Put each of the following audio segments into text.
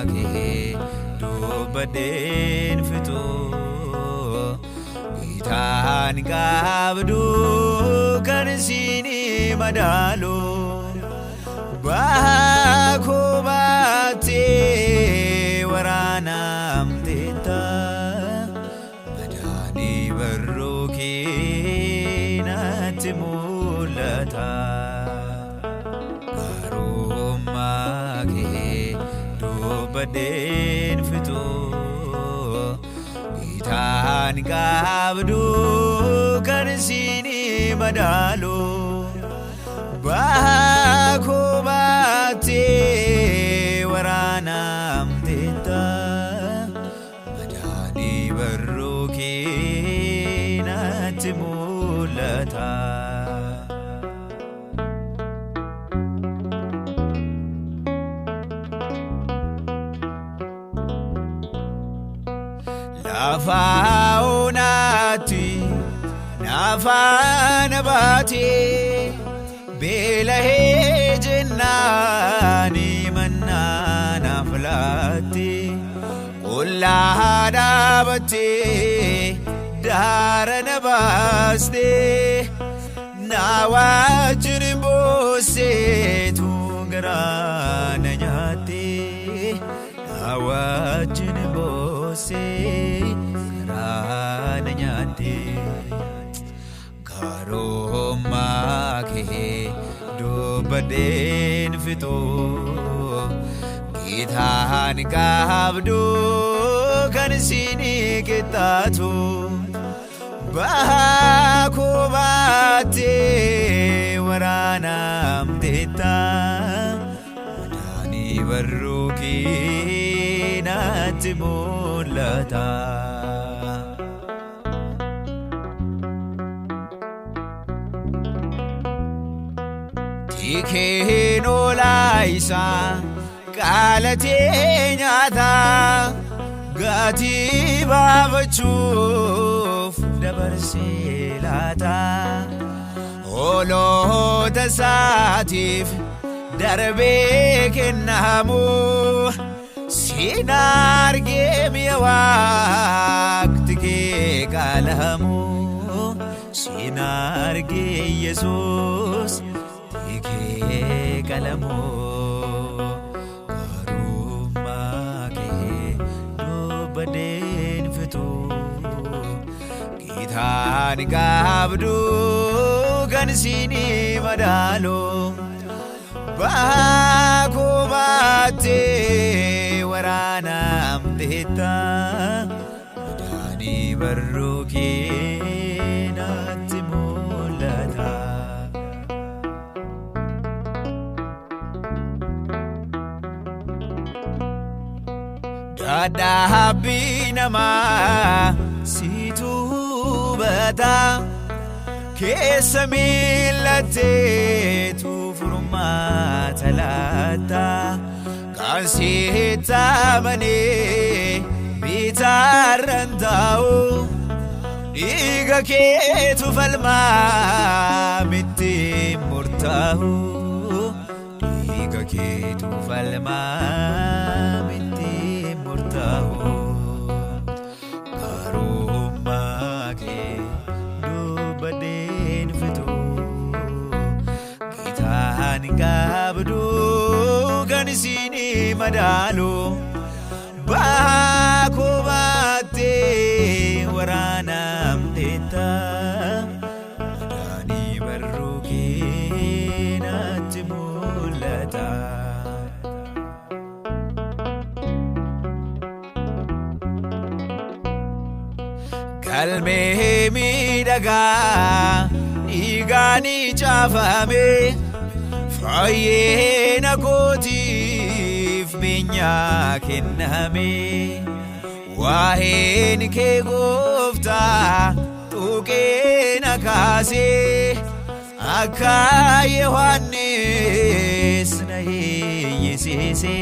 Gaarummaa kee dubbadheen fixu, Gitaan qabdu kan siin madaalu. Bahaa koo baattee waraanamteetta, madaanii barruu kee natti mul'ata. Gaarummaa kee dubbadheen fixu, Gitaan qabdu kan siin madaalu. Bahaa koo baattee waraanamteetta, madaanii barruu kee natti mul'ata. Lafa onaatti nafaana baatee, beelahee jennaani mannaa naaf laatte, qullaa dhaabattee daara na baastee, na wajjin boosseetu garaa na nyaatte, na wajjin boossee garaa na nyaatte. Gaarummaa kee dubbadheen fixu, Gitaan qabdu kan siin qixxaatu. Bahaa koo baattee waraanamteetta, madaanii barruu kee natti mul'ata. Tikeen oolaa isaa qaalatee nyaata, gatii baafachuuf dabarsee laata. Hoolota isaatiif darbee kennamu, siin argee mi'a waaqti kee qaalamu, siin argee Yesuus tikee qalamu. Gaarummaa kee dubbadheen fixu, Gitaan qabdu kan siin madaalu. Bahaa koo baattee waraanamteetta, madaanii barruu kee natti mul'ata. Dadhabbii namaa situ hubata, keessa miillatteetu furmaata laata. Kan sitti amanee bitaarran taa'u, dhiiga keetu falmaa mitti murtaa'u, dhiiga keetu falmaa mitti murtaa'u. Gaarummaa kee dubbadheen fixu, Gitaan qabdu kan siin madaalu. Bahaa koo baattee waraanamteetta, madaanii barruu kee natti mul'ata. Galmee miidhagaa dhiigaan caafame, fayyina kootiif beenyaa kenname. Waa'een kee gooftaa tuqee na kaasee, akka Yohaannis na hiyyisiise,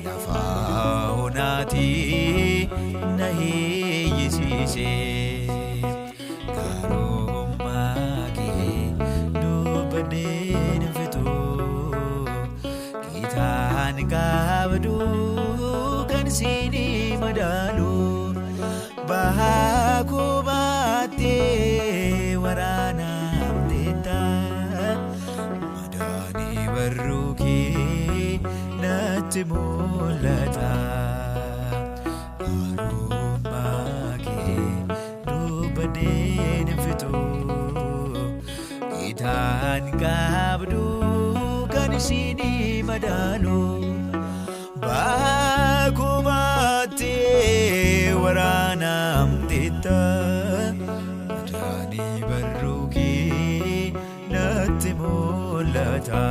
lafa onaatii na hiyyisiise. Gaarummaa kee dubbadheen fixu, Gitaan Gitaan qabdu kan siinii madaalu bahaa kubaattee waraanamteetta madaanii barruu kee natti mul'ata. Gaarummaa kee dubbadheen hin fixu. Gitaan qabdu kan isinii madaalu bahaa kubaattee waraanamteetta madaanii barruu kee natti mul'ata.